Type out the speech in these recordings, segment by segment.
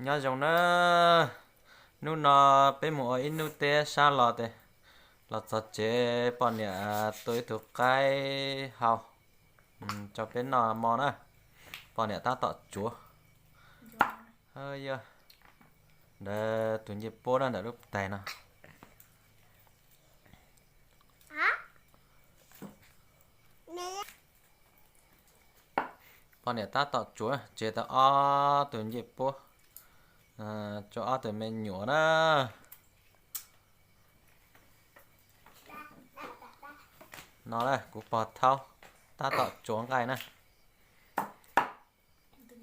Nyob zoo na, hnub no peb mus ua ib hnub teb sab los tes los txog tsev poj niam tua ib tug qaib hau rau peb noj mov na. Poj niam tab tom tsuav, yog ntawm tus ncej puab na, ntawm lub tais no. Poj niam tab tom tsuav tseg tau ob tug ncej puab rau ob tug me nyuam na. No na kuv pog thaub tab tom tsuav nqaij na.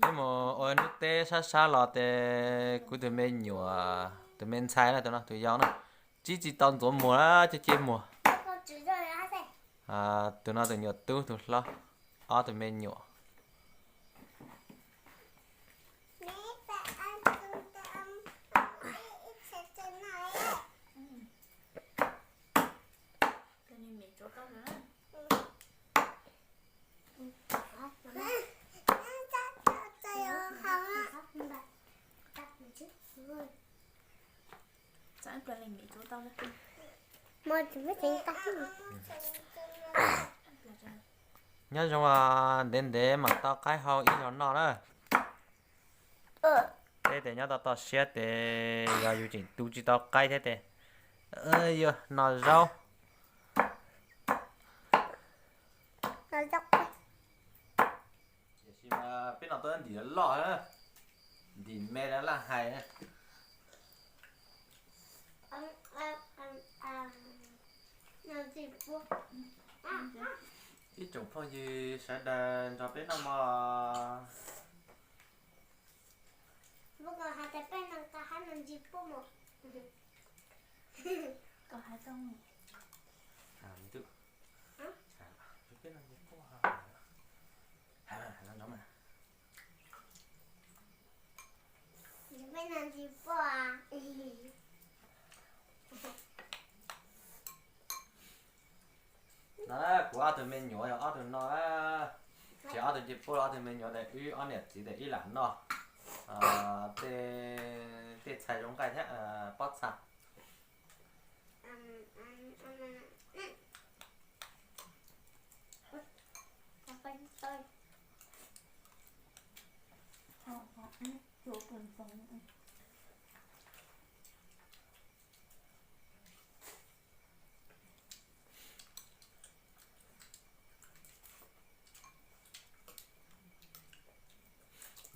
Peb mus ua hnub teb sab sab los tes kuv tus me nyuam, tus me ntxhais na, tus no tus yau na, tsib tsis tau ntxuav muag na, coj ceb muag. Tus no tus nyuam tub tus hlob, ob tug me nyuam. Nyob zoo, ntev ntev mam tau qaib hau ib zaug noj na. Peb tes nyob tau toj siab tes yog yus tseem tu tsis tau qaib thiab tes yuav noj zaub. Tiam sis mas peb no tuaj ntim loj, ntim me laj hais. Ib tsoom phooj ywg sawv daws nrog peb noj mov. No kuv ob tug me nyuam yog ob tug no, ces ob tug ncej puab, ob tug me nyuam tes wb ob niam txiv tes wb lam noj tej txhais zoo nqaij thiab pob txha.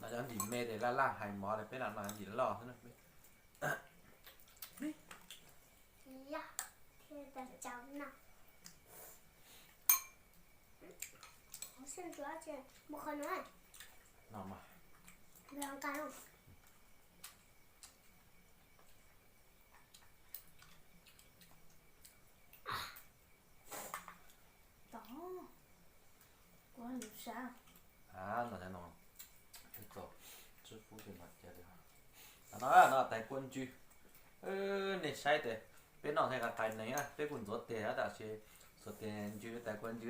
No cov ntim me tes laj laj hais mov, peb lam noj ntim loj xwb. Tod, kuv lub sab. No, no, tsib fub ces no cia li. No, no tais kua ntsw. Nej saib tes, peb noj thiaj qais nees na, peb kuj ntxuav tes tab sis xuas tes ntsw tais kua ntsw,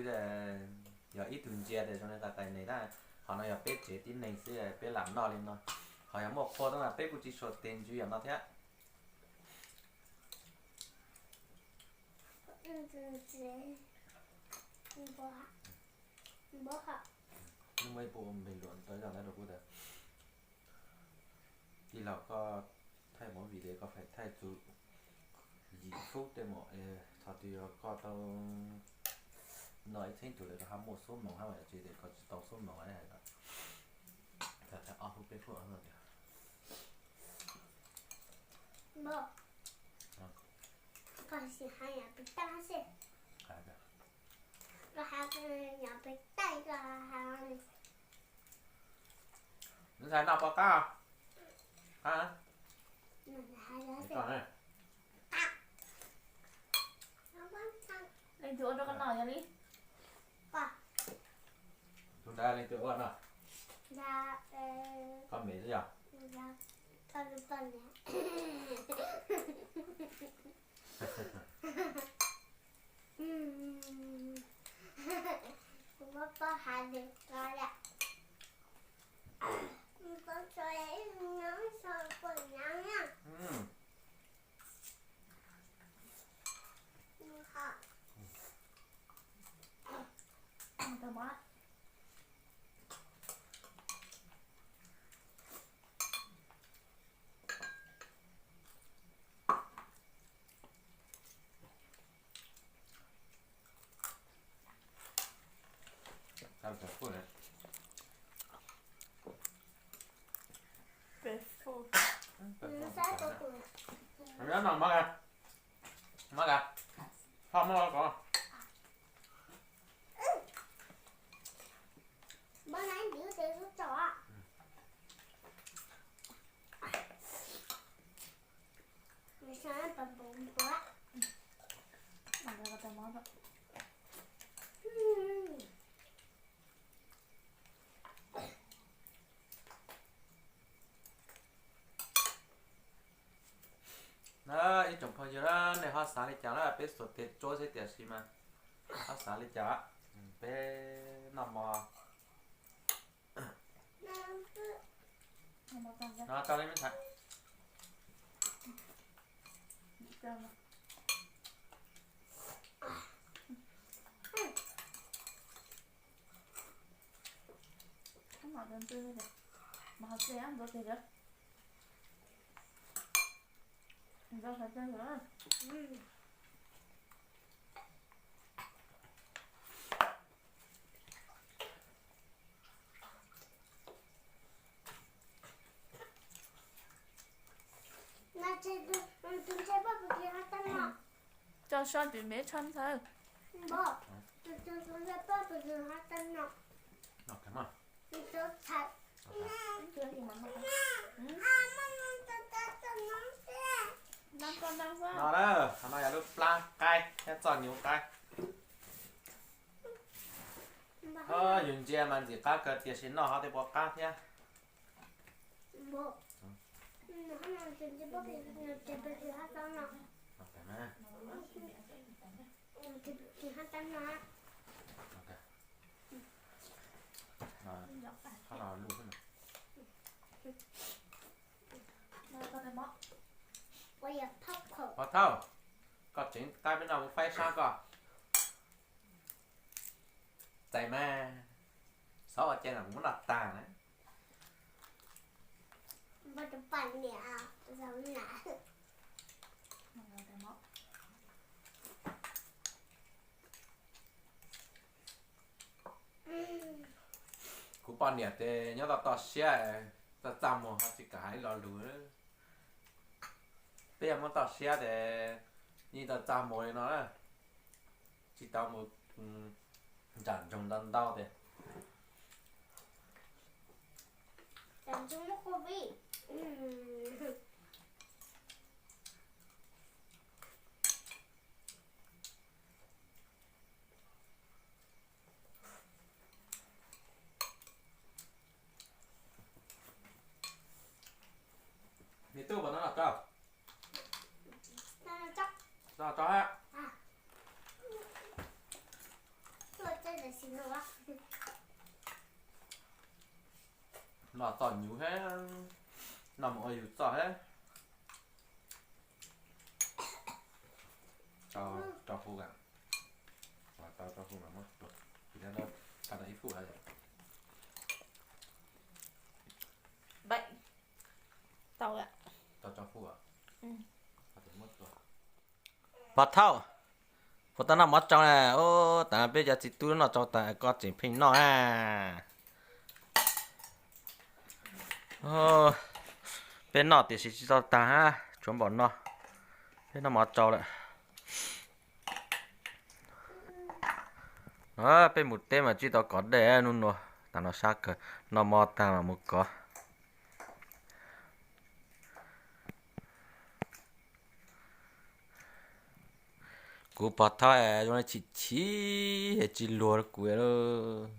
yog ib tug ntsia tes zoo li qais nees na. Qhov no yog peb tsev tib neeg xwb peb lam noj li no. Qhov yog muaj qhua tau mas peb kuj tsis xuas tes ntsw yam no thiab. Nws muaj ib puas npe luam tau zaj ntawd rau kuv tias, tij laug, koj thaij movie tes koj faib thaij txug yim xub tej mus, thaum twg yog koj tau noj ib txheeb tug lawm koj ho muaj xuab moos hab mas yog tsis tes koj tsis tau xuab moos hais. Thaum ob xub peb xub no tias Ntxhais noj pov qab, qab. Leej twg ua rau koj noj yog li? Tus ntawd leej twg ua no? Koj me xwb yog? Kuv muab pob hav li ko lawm. Pob tsuas ib nyob so Peb fwj. Peb fwj. Nyob no mov ka, mov ka, ho muab ko. Na, ib tsoom phooj ywg, nej ho xav li cas na? Peb xuas tes tsuab xwb tiam sis mas ho xav li cas? Peb noj mov. No, tau li me ntxhais. Tso so tus me tsho ntxawg. No na, qhov no yog lub plab qaib thiab txoj nyuv qaib. Yus ntsia mas ntxim qab kawg tiam sis noj ho tej puas qab thiab. Pov Thauj, koj tseev qaib peb noj mus faib sab koj. Txais mas, xov ua cas kuv muab noj tag na. Kuv poj niam ces nyob toj toj siab, txaj txaj muag ho tsis kam hais ib lo lus. Peb yog muab toj siab ces yeej txaj txaj muag li no na. Tsis tau mus ntsam ntsoog ntau ntau tias. Niam tub puas tau noj tsau? Tau tsau hab. Noj txoj nyuv hab, noj mus ua yus txoj hab. Rau hu, rau hu mas muab tua, tau ib fub. Pov Thauj, puas tau noj mov tsau na? Ub, tas peb cov txiv tub noj tsau tas koj tseem pheej noj na. Peb noj tiam sis tsis tau tag hab, tshuav npaum no. Peb noj mov tsau lawm. Peb mus teb mas tsis tau kov dej nub nua, tas no sab kawg, noj mov tag mas mus kov. Kuv Pov Thauj zoo li chim chim es tsis luag rau kuv lawm.